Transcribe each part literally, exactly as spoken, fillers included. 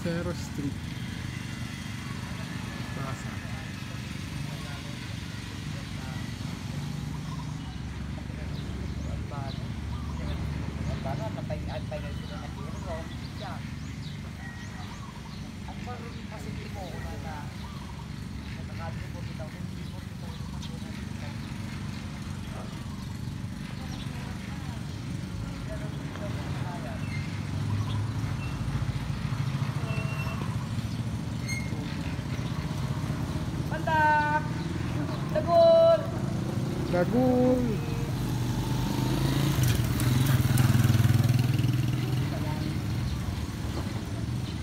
Cero Street. Plaza. Pandak! Dagul! Dagul!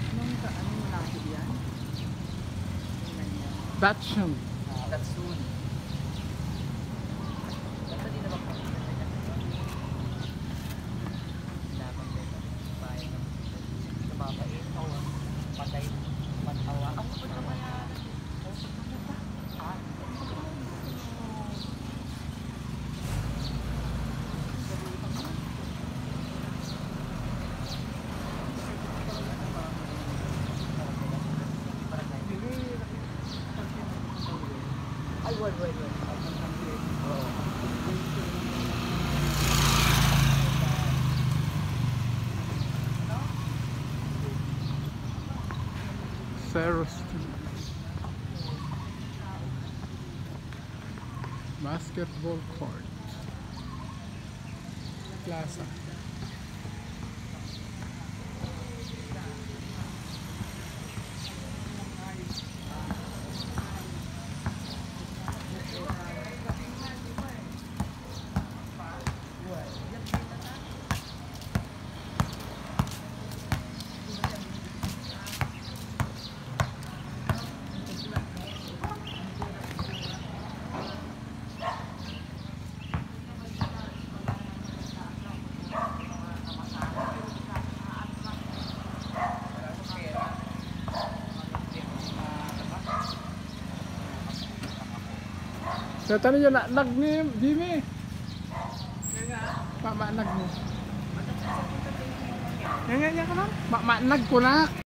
Anong ka-, anong lahi yan? Tingnan niyo. Dachshund. Datsun. Basta di naman po. Dapat may babae na mabait. Patay. Matawa. Ang pagkamayanan. Ay, wait, wait, wait. Cero Street. Basketball court. Plaza. Sa tanong yun, na-, nag ni Jimmy. Mamanag mo. Yan, yan, yan ka lang. Ma-, manag ko na.